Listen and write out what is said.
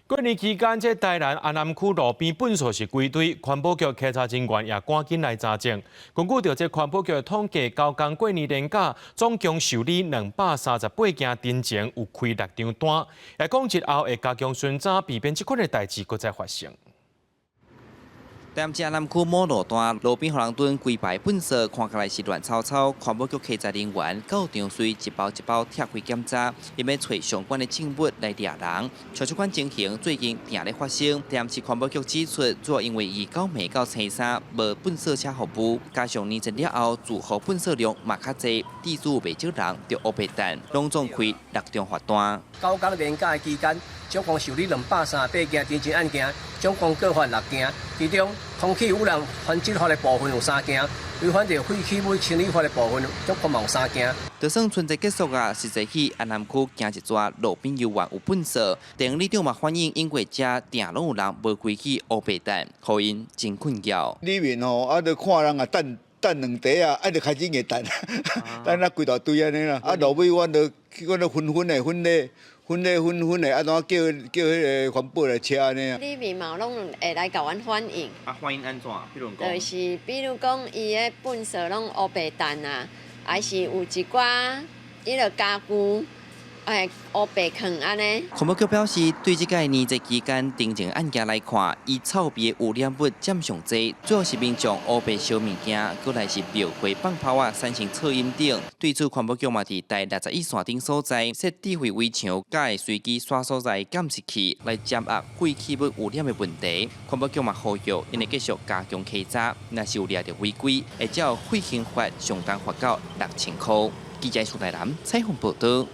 過年期間，這台南安南區路邊糞埽是規堆，環保局稽查人員也趕緊來查證。根據著這環保局的統計，九工過年連假總共受理238件陳情，有開六張單。也講日後會加強巡查，避免這款的代誌閣再發生。台南市安南區某路段路邊予人囤規排糞埽，看起來是亂糟糟。環保局稽查人員到場隨一包一包拆開檢查，欲揣相關的證物來掠人。像這款情形最近定咧發生。台南市環保局指出，主要因為二九暝到初三無糞埽車服務，加上年節了後住戶糞埽量嘛較濟，致使有袂少人就烏白擲，攏總開六張罰單。九工連假的期間，總共受理238件陳情案件，總共告發六件，其中空氣污染防治法的部分有三件，違反著廢棄物清理法的部分總共嘛有三件。就算春節結束啊，實際去安南區行一逝，路邊猶原有糞埽。地里長嘛反映，因為遮定攏有人無規矩烏白擲，予𪜶真困擾。裡面吼啊，就看人啊擲擲兩塊啊，啊就開始會擲，擲啊規大堆按呢啦。啊，落尾阮就去阮就紛紛的分類。分類分分的，啊，怎叫叫彼个環保來車按呢啊？裡面嘛攏會來共阮反映。啊，反映按怎？比如講，就是比如講，伊的糞埽攏烏白擲啊，還是有一寡彼个家具，哎，烏白囥按呢。環保局表示，對這屆年節期間陳情案件來看，以臭味的污染物佔上濟，主要是民眾烏白燒物件，閣來是廟會放炮仔產生噪音等。對此，環保局嘛佇台61線頂所在設智慧圍牆，佮會隨機刷所在監視器來減壓廢棄物污染的問題。環保局嘛呼籲，𪜶會繼續加強稽查，若是有掠著違規，會照廢刑法上重罰到6000箍。記者蘇台南採訪報道。